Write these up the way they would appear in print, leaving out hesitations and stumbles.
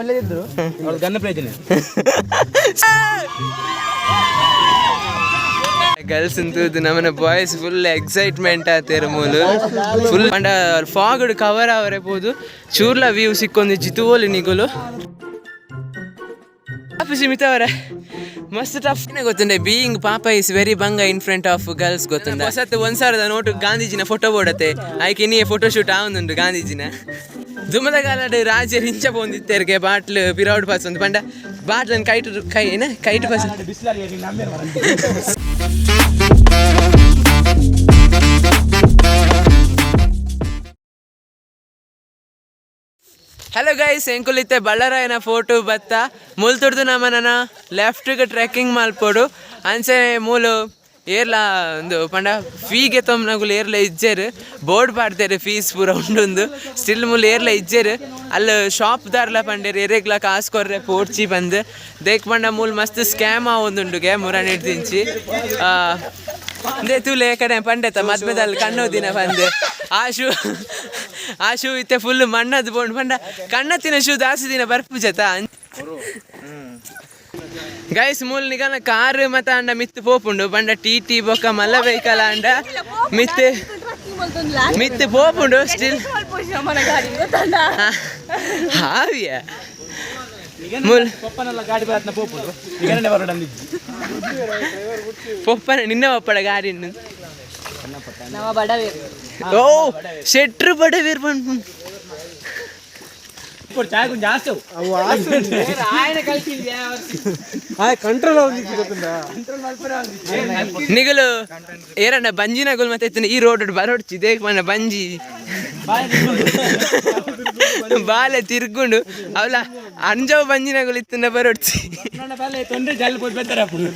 ಒಳ್ಳೆದಿದ್ರು ಅವ್ರು ಗನ್ನ ಪ್ರಯೋಜನ. ಗರ್ಲ್ಸ್ ಅಂತೂ ನಮ್ಮನ ಬಾಯ್ಸ್ ಫುಲ್ ಎಕ್ಸೈಟ್ಮೆಂಟ್ ಆತೇರು. ಮೂಲು ಫುಲ್ ಅಂಡ ಫಾಗ್ ಕವರ್ ಅವರೆ ಪೋದು ಚೂರ್ಲ ವ್ಯೂ ಸಿಕ್ಕೊಂದು ಜಿತುವೋಲಿ ನಿಗುಲು ಸೀಮಿತ ಅವರೆ ಮಸ್ತ್ ಟಫ್ ಗೊತ್ತುಂಡೆ. ಬೀಯಿಂಗ್ ಪಾಪ is very ಬಂಗ ಇನ್ ಫ್ರಂಟ್ ಆಫ್ ಗರ್ಲ್ಸ್ ಗೊತ್ತುಂಡ. ಹೊಸತ್ತು 1000ದ ನೋಟು ಗಾಂಧೀಜಿನ ಫೋಟೋ ಬೋಡತೆ ಆಯ್ಕೆ ನೀ ಫೋಟೋ ಶೂಟ್ ಆವೊಂದುಂಡು. ಗಾಂಧೀಜಿನ ದುಮದ ಕಾಲಡ್ ರಾಜ ರಿಂಚ ಪೋಂದಿತ್ತೆರ್ಗೆ ಬಾಟ್ಲ್ ಪಿರೌಡ್ ಪಾಸ್ ಒಂದು ಪಂಡ ಬಾಟ್ಲನ್ ಕೈಟ್ ಕೈ ಏನ ಕೈಟ್ ಪಾಸ್. ಬಿಸಿಲಾಗಿ ನಮ್ಮೇರು. ಹಲೋ ಗೈಸ್, ಎಂಕುಲಿತ್ತೆ ಬಳ್ಳಾರಾಯನ ಫೋಟೋ ಬತ್ತ. ಮುಲ್ತುಡ್ದು ನಮ್ಮನ ಲೆಫ್ಟ್ಗೆ ಟ್ರೆಕ್ಕಿಂಗ್ ಮಲ್ಪೊಡು. ಅಂಚೆ ಮೂಲು ಏರ್ಲ ಒಂದು ಪಂಡ ಫೀಗೆ ತೊಂಬನಗುಲು ಏರ್ಲ ಇಜ್ಜೆರ್. ಬೋರ್ಡ್ ಪಾಡ್ತೇರು ಫೀಸ್ ಪೂರ ಉಂಡುಂದು. ಸ್ಟಿಲ್ ಮೂಲು ಏರ್ಲ ಇಜ್ಜೆರ್. ಅಲ್ಲಿ ಶಾಪ್ ದಾರ್ಲ ಪಂಡೇರು ಎರೆಗ್ಲ ಕಾಸು ಕೊರ್ರೆ ಪೋಡ್ಚಿ ಬಂದು ದೇಕ್ ಪಂಡ ಮೂಲು ಮಸ್ತ್ ಸ್ಕ್ಯಾಮ್ ಆವೊಂದುಂಡುಗೆ ಮುರಾನಿ ದಿಂಚಿ. ಇಂದೇ ತೂಲೆ ಕಡೆ ಪಂಡೆತ ಮದ್ಮೆದಲ್ಲಿ ಕಣ್ಣು ದಿನ ಬಂದೆ. ಆ ಶೂ, ಆ ಶೂ ಇತ್ತೆ ಫುಲ್ ಮಣ್ಣದು ಬೋಂಡ್ ಪಂಡ ಕಣ್ಣತ್ತಿನ ಶೂ ದಾಸಿ ದಿನ ಬರ್ಪು ಜತ. ಗೈಸ್, ಮೂಲ್ ನಿಗನ ಕಾರ್ ಮತ ಅಂಡ ಮಿತ್ತು ಪೋಪುಂಡು ಪಂಡ ಟಿ ಟಿ ಬೊಕ್ಕ ಮಲ್ಲ ವೆಹಿಕಲ್ ಅಂಡ ಮಿತ್ತು ಮಿತ್ತು ಪೋಪುಂಡು. ಸ್ಟಿಲ್ ಹಾವಿಯ ಮೂಲ್ ಪಪ್ಪನೆಲ್ಲ ಗಾಡಿ ಬರತ್ನ ಪೋಪುಂಡು ಈಗ ಬರೋಡಂದಿದ್ದು. ಪೊಪ್ಪನ ನಿನ್ನ ಪಪ್ಪಡ ಗಾಡಿ. ಓ ಶೆಟ್ರು ಬಡವೀರ್ ಪನ್ಪು. ఇప్పుడు ಚಾಯ್ కొంచెం ಜಾಸ್ತಿ. ಕಂಟ್ರೋಲ್. ನಿಗಲು ಏರಣ್ಣ ಬಂಜಿನಗುಲ್ ಮತ್ತೆ ಇತ್ತಿನ ಈ ರೋಡ್ ಬರೋಡ್ಚಿ ದೇಕ್ ಮನ್ನ ಬಂಜಿ ಬಾಲೆ ತಿರ್ಗುಂಡು ಅವಲ ಅಂಜವ್ ಬಂಜಿನಗುಲ್ ಇತ್ತಿನ ಬರೋಡ್ಚಿ. ತೊಂದರೆ ಜಲ್ పోయి పెడతారు అప్పుడు.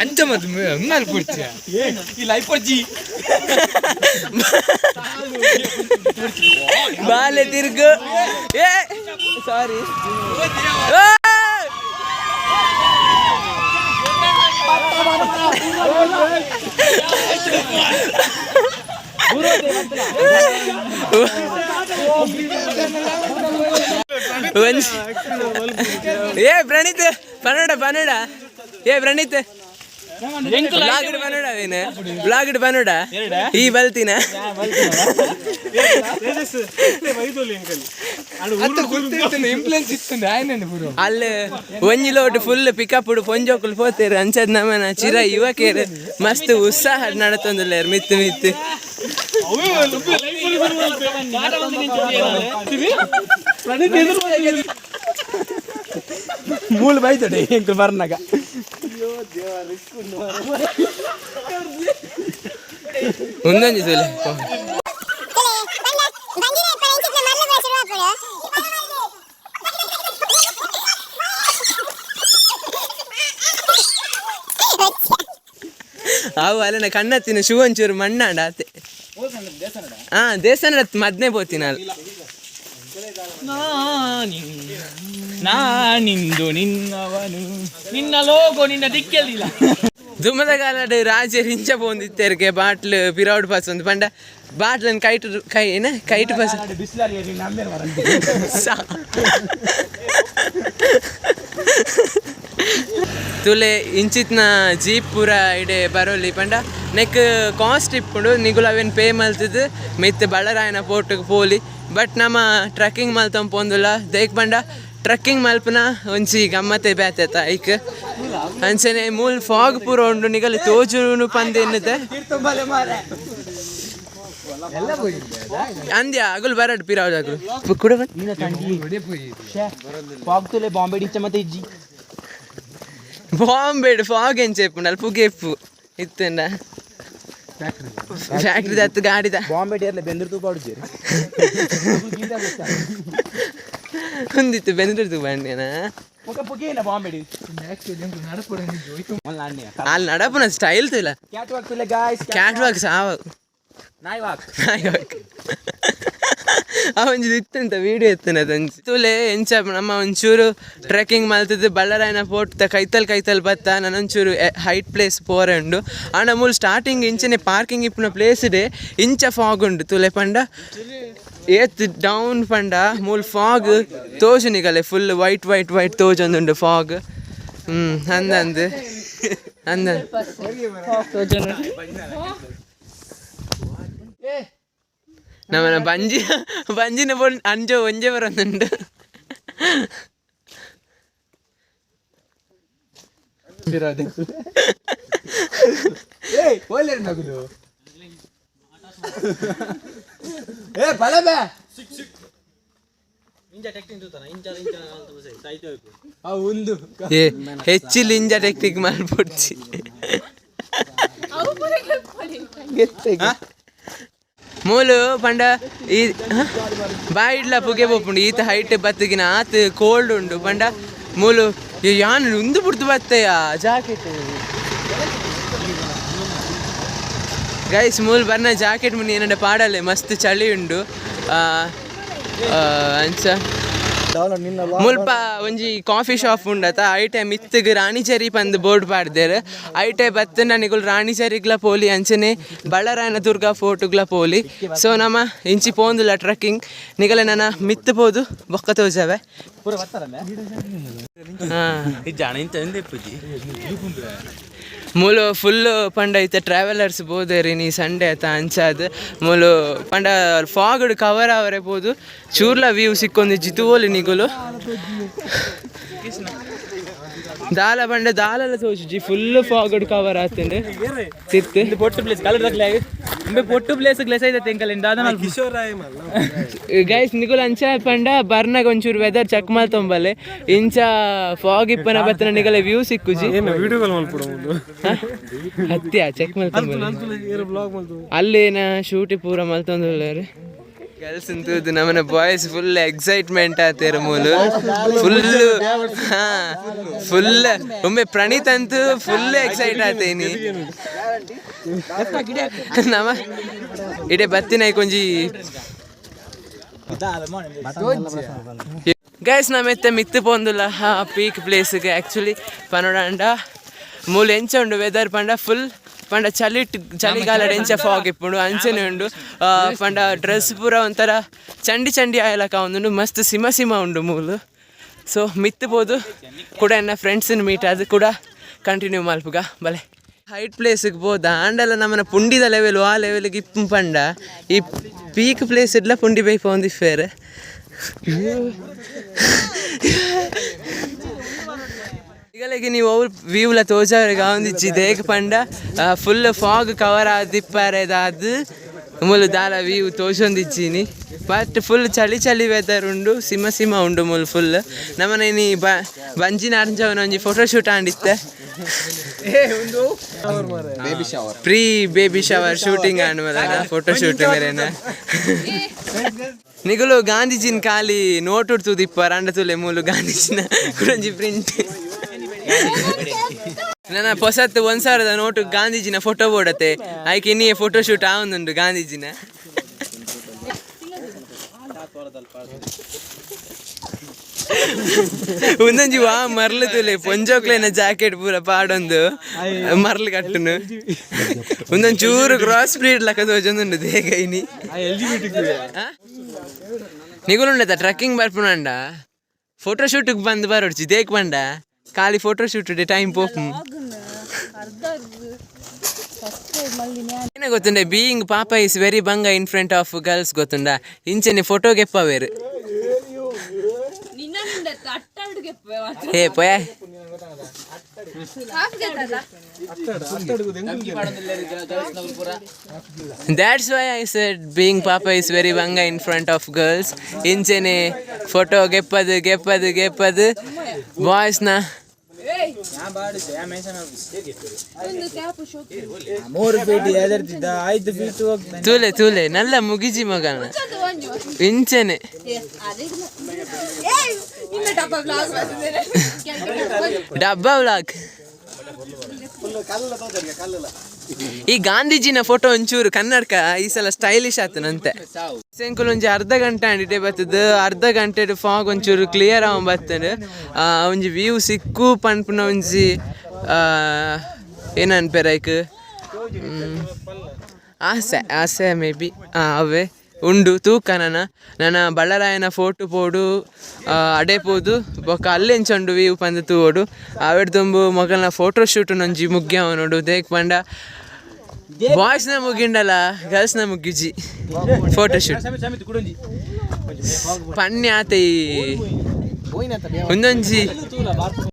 ಅಂಚ ಮತ್ತು ಪುಡ್ಚಿಯ ಈ ಲೈಫ್ ಪಡ್ಜಿ. ಬಾಲೆ ತಿರ್ಗು. ಏ ಸಾರಿ. ಏ ಪ್ರಣೀತ್, ಪನ್ನಡ ಪನ್ನಡ. ಏ ಪ್ರಣೀತ್, ಬ್ಲಾಗ್ ಪನ್ನಡ, ನೀನು ಬ್ಲಾಗ್ ಪನ್ನಡ. ಈ ಬಲ್ತಿನ. ಇಂಪ್ಲುಯೆನ್ಸ್ ಇತ್ತು ಆಯ್ನೆ ಪೂರ. ಅಲ್ಲಿ ಒಂಜಿ ಲೋಟ್ ಫುಲ್ ಪಿಕಪ್ ಪೊಂಜೋಕುಲು ಪೋತೇರು. ಅಂಚದ್ ನಮನ ಚಿರ ಯುವಕೇರು ಮಸ್ತ್ ಉತ್ಸಾಹ ನಡತೊಂದುಲ್ಲೇರು ಮಿತ್ತು ಮಿತ್ತು. ಮೂಲು ಬೈತಡೆ ಎಂಕುಲು ಬರ್ನಾಗ. ಒಂದೊಂಜಿ ತುಲೆ. ಅವು ಅಲ್ಲನ ಕಣ್ಣತ್ತಿನ ಶೂ ಒಂಚೂರು ಮಣ್ಣಾಂಡ ಆತೆ. ಹಾ, ದೇವಸ್ಥಾನ ಮದ್ನೆ ಪೋತಿನ ಅಲ್ಲಿ. ನಾನಿಂದು ನಿನ್ನವನು, ನಿನ್ನ ಲೋಗೋ ನಿನ್ನ ದಿಕ್ಕೆಲ್ಲಿಲ್ಲ. ದುಮದ ಕಾಲಡ್ ರಾಜ ರಿಂಚ ಪೋಂದಿತ್ತೆರ್ಗೆ ಬಾಟ್ಲ್ ಪಿರೌಡ್ ಪಾಸ್ ಒಂದು ಪಂಡ ಬಾಟ್ಲನ್ ಕೈಟ್ ಕೈ ಏನ ಕೈಟ್ ಪಾಸ್. ಬಿಸಿಲಾಗಿ ನಮ್ಮೇರು. ತುಲೆ ಇಂಚಿತ್ನ ಜೀಪ್ ಪೂರ ಇಡೆ ಬರೋಲಿ ಪಂಡ ನೆಕ್ ಕಾಸ್ಟ್ ಇಪ್ಪುಂಡು. ನಿಗುಲು ಅವೇನು ಪೇ ಮಲ್ತದ್ದು ಮಿತ್ ಬಳ್ಳರಾಯನ ಪೋಟುಗ್ ಪೋಲಿ. ಬಟ್ ನಮ್ಮ ಟ್ರೆಕ್ಕಿಂಗ್ ಮಲ್ತೊಂದು ಪೋಂದುಲ್ಲ. ದೇಕ್ ಪಂಡ ಟ್ರೆಕ್ಕಿಂಗ್ ಮಲ್ಪನ ಒಂಜಿ ಗಮ್ಮತ್ತೆ ಬ್ಯಾತೆತ ಐಕ್. ಅಂಚನೆ ಮೂಲ್ ಫಾಗ್ ಪೂರ ಉಂಡು, ನಿಗಲ್ ತೋಜುನು ಪಂದ್ ಎನ್ನುತ್ತೆ. ಅಂದ್ಯ ಅಗುಲ್ ಬರಡ್ ಪಿರಾವ್ ಅಗುಲ್ ಕೂಡ. ಫಾಗ್ ತುಲೆ ಬಾಂಬೆ ಡಿಂಚ ಮತ್ತೆ ಇಜ್ಜಿ. ಬಾಂಬೆಡ್ ಫಾಗ್ ಎಂಚ ಇಪ್ಪುಂಡು ಅಲ್ಲಿ ಪುಗೆ ಇಪ್ಪು ಇತ್ತಂಡ ಫ್ಯಾಕ್ಟ್ರಿ ದತ್ತು ಗಾಡಿದ. ಬಾಂಬೆ ಡೇರ್ಲೆ ಬೆಂದ್ರ ತೂಪ ಆಡುಜೇರು. ಹೊಂದಿತ್ತು ಬೆಂದಿರ್ತು ಬಂಡೇನ. ಪುಕ ಪುಗೇನ ಬಾಂಬೆ ಡಿ. ಅಲ್ಲಿ ನಡಪುನ ಸ್ಟೈಲ್ ತುಲ. ಕ್ಯಾಟ್ ವಾಕ್ ತುಲೆ ಗಾಯ್ಸ್. ಕ್ಯಾಟ್ ವಾಕ್ ಸಾವ. ನಾಯಿ ವಾಕ್. ನಾಯಿ ವಾಕ್. ಆ ಒಂಜಿ ಇತ್ತಂತ ವೀಡಿಯೋ ಇತ್ತನ ತಂಚಿ ತುಲೆ ಎಂಚ ನಮ್ಮ ಒಂಚೂರು ಟ್ರೆಕ್ಕಿಂಗ್ ಮಲ್ತದ್ದು ಬಳ್ಳಾರಾಯನ ಫೋರ್ಟ್ ಕೈತಲ್ ಕೈತಲ್ ಬತ್ತ ನನೊಂಚೂರು ಹೈಟ್ ಪ್ಲೇಸ್ ಪೋರೆ ಉಂಡು. ಆಂಡ ಮೂಲು ಸ್ಟಾರ್ಟಿಂಗ್ ಇಂಚನೆ ಪಾರ್ಕಿಂಗ್ ಇಪ್ಪುನ ಪ್ಲೇಸ್ ಇದೆ, ಇಂಚ ಫಾಗ್ ಉಂಡು. ತುಲೆ ಪಂಡ ಏತ್ ಡೌನ್ ಪಂಡ ಮೂಲು ಫಾಗ್ ತೋಜುನಿಗಲೆ ಫುಲ್ ವೈಟ್ ವೈಟ್ ವೈಟ್ ತೋಜೊಂದುಂಡು ಫಾಗ್. ಅಂದ ಅಂದ್ ಅಂದ. ನಮ್ಮನ ಬಂಜಿ ಬಂಜಿನ ಬೊಲ್ ಅಂಜೋ ಒಂಜೆ ಬರೊಂದುಂಡು. ಏಯ್ ನಗುದು ಏ ಬಲಬೆ. ಉಂದು. ಏ ಹೆಚ್ಚಿಲ್ ಇಂಜ ಟೆಕ್ನಿಕ್ ಮಲ್ಪೊಡ್ಚಿ. ಮೂಲು ಪಂಡ ಈ ಬಾಯಿಡ್ಲ ಪುಗೆ ಪೋಪುಂಡು. ಈತ ಹೈಟ್ ಬತ್ತಿಗಿನ ಆತ್ ಕೋಲ್ಡ್ ಉಂಡು. ಪಂಡ ಮೂಲು ಏ ಯಾನ್ ಉಂದು ಬುಡ್ದು ಬತ್ತೆಯ ಜಾಕೆಟ್. ಗೈಸ್, ಮೂಲು ಬರ್ನ ಜಾಕೆಟ್ ಮುನಿ ಏನಂಡ ಪಾಡಲೆ, ಮಸ್ತ್ ಚಳಿ ಉಂಡು. ಆ, ಆ, ಅಂಚ ಮುಲ್ಪ ಒಂಜಿ ಕಾಫಿ ಶಾಪ್ ಉಂಡತ, ಐಟೆ ಮಿತ್ತಗ್ ರಾಣಿಚೇರಿ ಪಂದ್ ಬೋರ್ಡ್ ಪಾಡ್ದೆರ್. ಐಟೆ ಬತ್ತಂಡ ನಿಕುಲು ರಾಣಿಚೇರಿಗ್ಲ ಪೋಲಿ, ಅಂಚನೆ ಬಳ್ಳಾರಾಯನ ದುರ್ಗಾ ಫೋರ್ಟ್ಗ್ಲ ಪೋಲಿ. ಸೊ ನಮ ಇಂಚಿ ಪೋಂದುಲ್ಲ ಟ್ರೆಕ್ಕಿಂಗ್. ನಿಗಲೆ ನನ ಮಿತ್ತು ಪೋದು ಬೊಕ್ಕ ತೋಜವೆ. ಹಾ, ಮೂಲು ಫುಲ್ ಪಂಡ ಇತ್ತೆ ಟ್ರಾವೆಲರ್ಸ್ ಬೋದೇರಿ ನೀ ಸಂಡೇ ಆತ. ಅಂಚಾದ್ ಮೂಲು ಪಂಡ ಫಾಗ್ ಕವರ್ ಆವರೆ ಪೋದು ಚೂರ್ಲ ವ್ಯೂ ಸಿಕ್ಕೊಂದು ಜಿತುವೋಲಿ. ನಿಗುಲು ದಾಲ ಪಂಡ ದಾಲಲ ತೋಜುಜಿ, ಫುಲ್ ಫಾಗ್ ಕವರ್ ಆತಂಡು ತಿತ್ತು. ಪೊಟ್ಟು ಪ್ಲೇಸ್ ಕಲರ್ ದಕ್ಲೆ ಇಂಬೆ ಪೊಟ್ಟು ಪ್ಲೇಸ್ ಗ್ಲೆಸ್ ಐತೆ ಎಂಕಲ್ ದಾದ. ಕಿಶೋರ್ ರಾಯ್. ಗೈಸ್, ನಿಗುಲು ಅಂಚ ಪಂಡ ಬರ್ನಾಗ ಒಂಚೂರು ವೆದರ್ ಚೆಕ್ ಮಲ್ತೊಂಬಲ್ಲೆ. ಇಂಚ ಫಾಗ್ ಇಪ್ಪನ ಬತ್ತನ ನಿಗಲೆ ವ್ಯೂ ಸಿಕ್ಕುಜಿ. ಏನು ವಿಡಿಯೋ ಕಾಲ್ ಮಲ್ಪಡು ಮುಂದು. ಹತ್ಯ ಚೆಕ್ ಮಲ್ತೊಂಬಲ್ಲೆ. ಏರು ಬ್ಲಾಗ್ ಮಲ್ತು. ಅಲ್ಲೇನ ಶೂಟಿ ಪೂರ ಮಲ್ತೊಂದುಲ್ಲೆರ್. ಗರ್ಲ್ಸ್ ತೂದು ನಮ್ಮನ ಬಾಯ್ಸ್ ಫುಲ್ ಎಕ್ಸೈಟ್ಮೆಂಟ್ ಆತೇರು ಮೂಲು ಫುಲ್. ಹಾ, ಫುಲ್ ಒಮ್ಮೆ ಪ್ರಣೀತ್ ಅಂತೂ ಫುಲ್ ಎಕ್ಸೈಟ್ ಆತೇನಿ. ನಮ್ಮ ಇಡೆ ಬತ್ತಿನ ಕೊಂಜಿ. ಗೈಸ್, ನಮ್ಮ ಎತ್ತೆ ಮಿತ್ತು ಪೋಂದುಲ್ಲ ಪೀಕ್ ಪ್ಲೇಸ್ಗೆ. ಆ್ಯಕ್ಚುಲಿ ಪನೋಡಂಡ ಮೂಲು ಎಂಚ ಉಂಡು ವೆದರ್ ಪಂಡ ಫುಲ್ ಪಂಡ ಚಳಿಟ್ ಚಳಿಗಾಲಡ್ ಎಂಚ ಫಾಗ್ ಇಪ್ಪುಂಡು ಅಂಚನೆ ಉಂಡು. ಪಂಡ ಡ್ರೆಸ್ ಪೂರ ಒಂಥರ ಚಂಡಿ ಚಂಡಿ ಆಯಲಕ ಉಂಡು, ಮಸ್ತ್ ಸಿಮ ಸಿಮ ಉಂಡು ಮೂಲು. ಸೊ ಮಿತ್ತು ಪೋದು ಕೂಡ ಎನ್ನ ಫ್ರೆಂಡ್ಸಿನ ಮೀಟ್ ಅದು ಕೂಡ ಕಂಟಿನ್ಯೂ ಮಲ್ಪುಗ ಬಲೆ. ಹೈಟ್ ಪ್ಲೇಸ್ಗೆ ಪೋದ ಆಂಡಲ ನಮ್ಮನ ಪುಂಡಿದ ಲೆವೆಲ್ ಆ ಲೆವೆಲ್ಗೆ ಇಪ್ಪು ಪಂಡ ಈ ಪೀಕ್ ಪ್ಲೇಸ್ ಇಡ್ಲ ಪುಂಡಿ ಬೈಪ ಒಂದು ಇಫೇರ್. ಈಗಲೆಗೆ ನೀವು ಅವು ವ್ಯೂಲ ತೋಜಾರಿಗೆ ಒಂದಿಜ್ಜಿ. ದೇಗ್ ಪಂಡ ಫುಲ್ ಫಾಗ್ ಕವರ್ ಆದಿಪ್ಪಾರೆದಾದ್ ಮೂಲು ದಾಲ ವ್ಯೂ ತೋಜೊಂದಿಜ್ಜಿನಿ. ಬಟ್ ಫುಲ್ ಚಳಿ ಚಳಿ ವೆದರ್ ಉಂಡು, ಸಿಮ ಸಿಮ ಉಂಡು ಮೂಲು ಫುಲ್. ನಮ್ಮನೆ ನೀ ಬಂಜಿನ ಅರ್ಜವನ ಒಂಜಿ ಫೋಟೋ ಶೂಟ್ ಆಂಡಿತ್ತೆ. ಪ್ರೀ ಬೇಬಿ ಶವರ್ ಶೂಟಿಂಗ್ ಆಂಡ್ ಫೋಟೋ ಶೂಟ್ ಮೇರೆನ. ನಿಗುಲು ಗಾಂಧೀಜಿನ ಖಾಲಿ ನೋಟ್ ಉಡ್ತುದಿಪ್ಪ ರಂಡ ತುಲೆ. ಮೂಲು ಗಾಂಧೀಜಿನ ಕುಡಂಜಿ ಪ್ರಿಂಟ್. ನನ್ನ ಹೊಸತ್ತು 1000ದ ನೋಟು ಗಾಂಧೀಜಿನ ಫೋಟೋ ಬೋಡತೆ. ಆಯ್ಕೆ ಇನ್ನಿಯೇ ಫೋಟೋ ಶೂಟ್ ಆವೊಂದುಂಡು ಗಾಂಧೀಜಿನ. ಒಂದೊಂಜಿ ವಾ ಮರ್ಲು ತುಲೆ, ಪೊಂಜೋಕ್ಲೆನ ಜಾಕೆಟ್ ಪೂರ ಪಾಡೊಂದು ಮರ್ಲು ಕಟ್ಟುನು. ಒಂದೊಂದು ಚೂರು ಕ್ರಾಸ್ ಬ್ರೀಡ್ ಲಕ್ಕ ತೋಜೊಂದುಂಡು ದೇಗೈನಿ. ನಿಗುಲುಂಡತ ಟ್ರೆಕ್ಕಿಂಗ್ ಬರ್ಪುನಂಡ ಫೋಟೋ ಶೂಟ್ಗೆ ಬಂದು ಬರೋಡ್ಚಿ. ದೇಕ್ ಬಂಡ ಖಾಲಿ ಫೋಟೋ ಶೂಟ್ ಟೈಮ್ ಪೋಪು. ಏನ ಗೊತ್ತುಂಡೆ, ಬೀಯಿಂಗ್ ಪಾಪ is very ಬಂಗ ಇನ್ ಫ್ರಂಟ್ ಆಫ್ ಗರ್ಲ್ಸ್ ಗೊತ್ತುಂಡ. ಇಂಚನೆ ಫೋಟೋ ಗೆಪ್ಪವೇರು. ಏ ಪೋಯ. That's why I said being papa is very banga in front of girls. ಇಂಚನೆ ಫೋಟೋ ಗೆಪ್ಪದು ಗೆಪ್ಪದು ಗೆಪ್ಪದು ಬಾಯ್ಸ್ನ. ತೂಲೆ ತೂಲೆ ನಲ್ಲ ಮುಗಿಜಿ ಮಗನ ಇಂಚನೆ. ಡಬ್ಬ ವ್ಲಾಗ್. ಈ ಗಾಂಧೀಜಿನ ಫೋಟೋ ಒಂಚೂರು ಕನ್ನಡಕ ಈ ಸಲ ಸ್ಟೈಲಿಶ್ ಆತನಂತೆ. ಸೆಂಕುಲ್ ಒಂಜಿ ಅರ್ಧ ಗಂಟೆ ಆಂಡ್ ಇಡೆ ಬತ್ತದ. ಅರ್ಧ ಗಂಟೆ ಫಾಗ್ ಒಂಚೂರು ಕ್ಲಿಯರ್ ಆವೊಂದು ಬತ್ತಂಡ್. ಒಂಜಿ ವ್ಯೂ ಸಿಕ್ಕು ಪನ್ಪುನ ಒಂಜಿ ಏನನ್ಪೆರ್ ಐಕ್ ಆಸೆ ಆಸೆ ಮೇ ಬಿ ಅವೇ ಉಂಡು. ತೂಕ ನನ ನನ ಬಳ್ಳರಾಯನ ಫೋಟೋ ಪೋಡು, ಅಡೆ ಪೋದು ಬೊಕ್ಕ ಅಲ್ಲೆಂಚ ಉಂಡು ವ್ಯೂ ಪಂದ್ ತೂವೊಡು. ಅವೆಡ್ ದುಂಬು ಮೊಗಲ್ನ ಫೋಟೋ ಶೂಟ್ ಒಂಜಿ ಮುಗ್ಯ ನೋಡು. ದೇಕ್ ಪಂಡ ಬಾಯ್ಸ್ ನ ಮುಗಿಂಡಲ ಗರ್ಲ್ಸ್ ನ ಮುಗ್ಗಿಜಿ ಫೋಟೋ ಶೂಟ್ ಪನ್ಯ ಆತ. ಈ ಒಂದೊಂಜಿ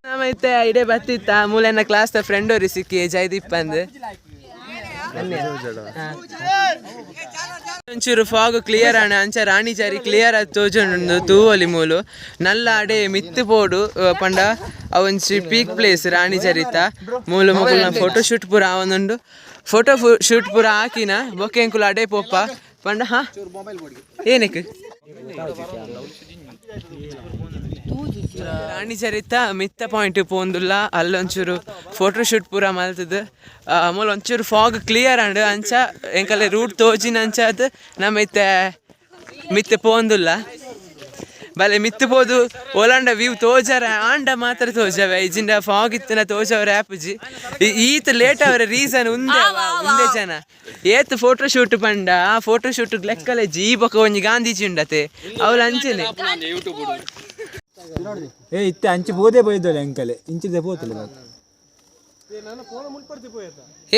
ನಮೈತೆ ಇಡೆ ಬತ್ತಿತ್ತ ಮೂಲೆನ ಕ್ಲಾಸ್ ದ ಫ್ರೆಂಡ್ ಅವ್ರಿ ಸಿಕ್ಕಿ, ಜಯದೀಪ್ ಅಂದ್. ಒಂಚೂರು ಫಾಗ್ ಕ್ಲಿಯರ್ ಆಣ ಅಂಚ ರಾಣಿ ಜಾರಿ ಕ್ಲಿಯರ್ ಆದ್ ತೋಜೊಂಡು ತೂವೊಲಿ. ಮೂಲು ನಲ್ಲ ಅಡೆ ಮಿತ್ತ್ ಪೋಡು ಪಂಡ ಅವೊಂಜಿ ಪೀಕ್ ಪ್ಲೇಸ್ ರಾಣಿ ಜರಿತ. ಮೂಲು ಮೊಕಲ್ನ ಫೋಟೋ ಶೂಟ್ ಪೂರ ಆವೊಂದುಂಡು. ಫೋಟೋ ಶೂಟ್ ಪೂರ ಹಾಕಿನ ಬೊಕ್ಕ ಎಂಕುಲು ಅಡೆ ಪೋಪ. ಪಂಡ ಹಾ ಏನಕ್ಕೆ ರಾಣಿ ಚರಿತ ಮಿತ್ತ ಪಾಯಿಂಟ್ ಪೋಂದುಲ್ಲ. ಅಲ್ಲೊಂಚೂರು ಫೋಟೋ ಶೂಟ್ ಪೂರ ಮಲ್ತದು. ಮೂಲು ಒಂಚೂರು ಫಾಗ್ ಕ್ಲಿಯರ್ ಆಂಡ್ ಅಂಚ ಎಂಕಲೆ ರೂಟ್ ತೋಜಿನ ಅಂಚ ಅದು ನಮ್ಮ ಇತ್ತೆ ಮಿತ್ತ ಪೋಂದುಲ್ಲ. ಬಲೆ ಮಿತ್ತು ಪೋದು ಓಲಾಂಡ ವ್ಯೂ ತೋಜಾರ ಆಂಡ ಮಾತ್ರ ತೋಜವೆ. ಇಜಿಂಡ ಫಾಗ್ ಇತ್ತಿನ ತೋಜವರ ಆಪುಜಿ. ಈತ್ ಲೇಟ್ ಅವರ ರೀಸನ್ ಉಂದೆ ಉಂದೆ ಜನ ಏತ್ ಫೋಟೋ ಶೂಟ್ ಪಂಡ ಆ ಫೋಟೋ ಶೂಟ್ ಲೆಕ್ಕಲೆ ಜೀ ಬೊಕ ಒಂಜಿ ಗಾಂಧೀಜಿ ಉಂಡತೆ ಅವಳು ಅಂಚನೆ. ಏ ಇತ್ತೆ ಅಂಚೆ ಪೋದೆ ಪೋಯ್ದೋಲೆ ಅಂಕಲೆ ಇಂಚಿದೆ ಪೋತಲೆ.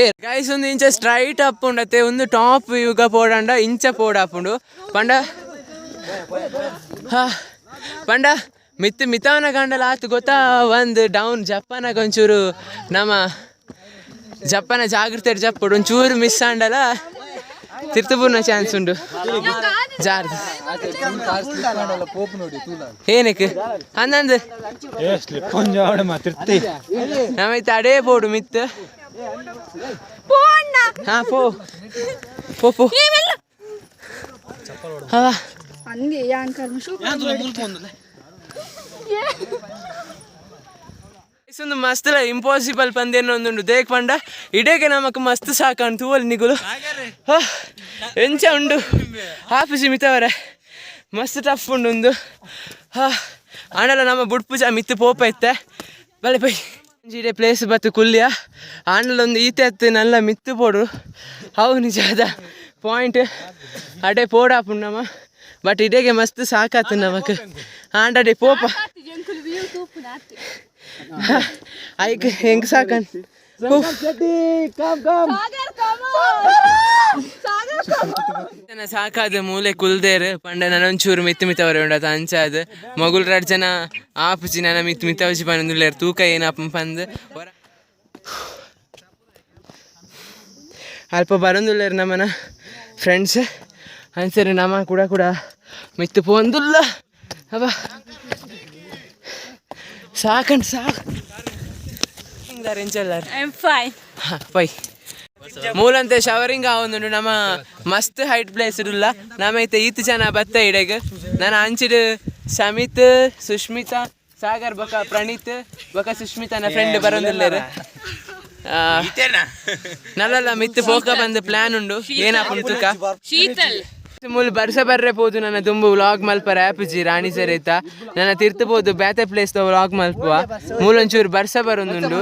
ಏ ಗೈಸ್, ಒಂದು ಇಂಚ ಸ್ಟ್ರೈಟ್ ಅಪ್ ಉಂಡತೆ. ಒಂದು ಟಾಪ್ ಯುಗ ಪೋಡಂಡ ಇಂಚ ಪೋಡಾಪುಂಡು. ಪಂಡ ಹಾ ಪಂಡ ಮಿತ್ ಮಿತಾನ ಗಂಡಲ ಆತು ಗೊತ್ತಾ. ಒಂದು ಡೌನ್ ಜಪ್ಪನಾಗ ಒಂಚೂರು ನಮ್ಮ ಜಪ್ಪನ ಜಾಗ್ರತೆ ಜಪ್ಪಡು. ಒಂಚೂರು ಮಿಸ್ ಆಂಡಲ ತಿರ್ತಪೂರ್ಣ ಚಾನ್ಸ್ ಉಂಡು ಜಾರ್ದು. ಏನಕ್ಕೆ ಅಂದಂದು ಏ ಸ್ಲಿಪ್ ಒಂಜಿ ಮಾತಿರ್ತಿ. ನಮೈತೆ ಅಡೇ ಪೋಡು ಮಿತ್. ಹಾ ಪೋ ಪೋ ಪೋ ಹಾ. ಅಂದೆ ಯಾನ್ ಕರ್ಮ ಶೂ. ಒಂದು ಮಸ್ತ್ ಇಂಪಾಸಿಬಲ್ ಪಂದೇನ ಒಂದುಂಡು. ದೇಕ್ ಪಂಡ ಇಡೇಗೆ ನಮಕ್ ಮಸ್ತ್ ಸಾಕಂಡು ತೂವಲ್ ನಿಗುಲು. ಹಾ, ಎಂಚ ಉಂಡು ಆಫೀಸಿ ಮಿತವರೆ ಮಸ್ತ್ ಟಫ್ ಉಂಡು ಒಂದು. ಹಾ ಆಂಡಲ ನಮ್ಮ ಬುಡ್ಪುಜ ಮಿತ್ತು ಪೋಪ ಇತ್ತೆ. ಬಲೆ ಪೈ ಇಡೆ ಪ್ಲೇಸ್ ಬತ್ತು ಕುಲ್ಯ. ಆಂಡಲ ಒಂದು ಈತೆ ಅತ್ತು ನಲ್ಲ ಮಿತ್ತು ಪೋಡು. ಅವು ನಿಜಾದ ಪಾಯಿಂಟ್ ಅಡೆ ಪೋಡಾಪುಂಡು ನಮ್ಮ. ಬಟ್ ಇಡೇಗೆ ಮಸ್ತ್ ಸಾಕಾತು ನಮಕ್. ಆಂಡಡೆ ಪೋಪ. ಐಕ್ ಹೆಂಗ್ ಸಾಕನ್. ಜನ ಸಾಕಾದ ಮೂಲೆ ಕುಲ್ದೇರ್. ಪಂಡ ನನೊಂಚೂರು ಮಿತ್ತು ಮಿತ್ತವರೆ ಉಂಡತ ಅಂಚಾದ್ ಮಗುಲ್ ರಡ್ ಜನ ಆಪುಜಿ ನನ ಮಿತ್ತು ಮಿತ್ತವಜಿ ಪಂದುಲ್ಲೇರ್. ತೂಕ ಏನಪ್ಪ ಪಂದ್ ಅಲ್ಪ ಬರಂದುಲ್ಲೇರ್ ನಮ್ಮನ ಫ್ರೆಂಡ್ಸ್. ಅನ್ಸರಿ ನಮ್ಮ ಕೂಡ ಕೂಡ ಮಿತ್ತು ಪೋಂದುಲ್ಲ. ಅಬ್ಬ ಸಾಕಂಡ್ ಸಾಕು ಎಂಚಲ್ಲಾರ್. I am fine. Pi ಮೂಲಂತೆ showering ಆವೊಂದುಂಡು. ನಮ್ಮ ಮಸ್ತ್ ಹೈಟ್ ಪ್ಲೇಸ್ ಇಡುಲ್ಲ. ನಮ್ಮ ಇತ್ತೆ ಈತ್ ಜನ ಬತ್ತ ಇಡೆಗ್. ನಾನು ಅಂಚಿಡ್ ಶಮಿತ್, ಸುಷ್ಮಿತಾ, ಸಾಗರ್ ಬೊಕ ಪ್ರಣೀತ್ ಬೊಕ ಸುಷ್ಮಿತಾನ ಫ್ರೆಂಡ್ ಬರೋದಿಲ್ಲೇರು. ನಲ್ಲಲ್ಲ ಮಿತ್ತು ಪೋಕ ಬಂದು ಪ್ಲಾನ್ ಉಂಡು. ಏನಾಪುಂಡು ತುಕ. ಶೀತಲ್. ಮೂಲು ಬರ್ಸ ಬರ್ರೆ ಪೋದು. ನನ್ನ ದುಂಬು ವ್ಲಾಗ್ ಮಲ್ಪರ ಆಪುಜಿ ರಾಣಿ ಸರಿತ. ನನ್ನ ತಿರ್ತು ಪೋದು ಬೇತೆ ಪ್ಲೇಸ್ ವ್ಲಾಗ್ ಮಲ್ಪುವ. ಮೂಲೊಂಚೂರು ಬರ್ಸ ಬರೊಂದುಂಡು,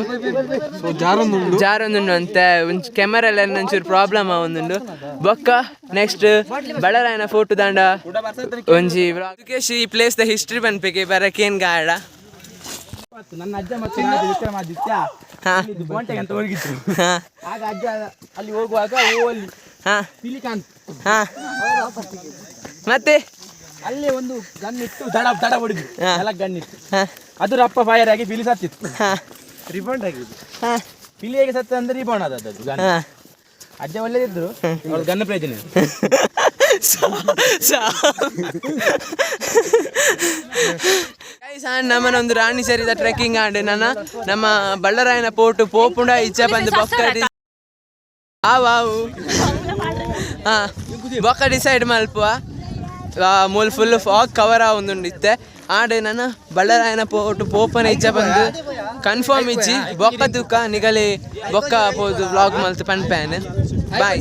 ಜಾರೊಂದುಂಡು ಅಂತ ಒಂಚು ಕ್ಯಾಮರಾ ಎಲ್ಲ ಒಂಚೂರು ಪ್ರಾಬ್ಲಮ್ ಆವೊಂದುಂಡು. ಬೊಕ್ಕ ನೆಕ್ಸ್ಟ್ ಬಳ್ಳರಾಯನ ಫೋಟೋ ದಾಂಡ ಒಂಜಿ vlog. Sukesh ಈ place the history ಪನ್ಪಿಗೆ ಬರಕೇನ್ ಗಾಡ. ನನ್ನ ಅಜ್ಜ ಮತ್ತು ರಾಜ ವಿಕ್ರಮಾದಿತ್ಯ ಇದು ಬೋಂಟೆಗೆ ಅಂತ ಹೋಗಿದ್ರು. ಆಗ ಅಜ್ಜ ಅಲ್ಲಿ ಹೋಗುವಾಗ ಹೂವಲ್ಲಿ ಪಿಲಿ ಕಾಣ್ತು. ಮತ್ತೆ ಅಲ್ಲೇ ಒಂದು ಗನ್ ಇಟ್ಟು ದಡ ದಡ ಹೊಡಿದ್ರು. ನೆಲಕ್ಕೆ ಗನ್ ಇಟ್ಟು ಅದು ರಪ್ಪ ಫೈರ್ ಆಗಿ ಪಿಲಿ ಸತ್ತಿತ್ತು. ರಿಬೌಂಡ್ ಆಗಿದೆ. ಪಿಲಿ ಹೇಗೆ ಸತ್ತ ಅಂದ್ರೆ ರಿಬೌಂಡ್ ಆದದ್ದು ಗನ್. ಅಜ್ಜ ಒಳ್ಳೇದಿದ್ರು, ಅವ್ರು ಗನ್ ಪ್ರಯೋಜನ. ಗೈಸ್, ನಮ್ಮನ ಒಂದು ರಾಣಿ ಸರಿದ ಟ್ರೆಕ್ಕಿಂಗ್ ಆಂಡ್ ನನ್ನ ನಮ್ಮ ಬಳ್ಳರಾಯನ ಪೋಟು ಪೋಪುಂಡ ಇಚ್ಛೆ ಬಂದು ಬೊಕ್ಕ ಆವು ಹಾ ಬೊಕ್ಕ ಡಿಸೈಡ್ ಮಲ್ಪುವ. ಮೂಲು full fog cover ಆವೊಂದುಂಡು ಇತ್ತೆ. ಆಂಡ್ ನನ್ನ ಬಳ್ಳರಾಯನ ಪೋಟು ಪೋಪನ ಇಚ್ಛೆ ಬಂದು. ಕನ್ಫರ್ಮ್ ಇಜ್ಜಿ. ಬೊಕ್ಕ ತುಕ ನಿಗಲೆ ಬೊಕ್ಕ ಪೋದು ವ್ಲಾಗ್ ಮಲ್ತು ಪನ್ಪೇನ್. ಬಾಯ್.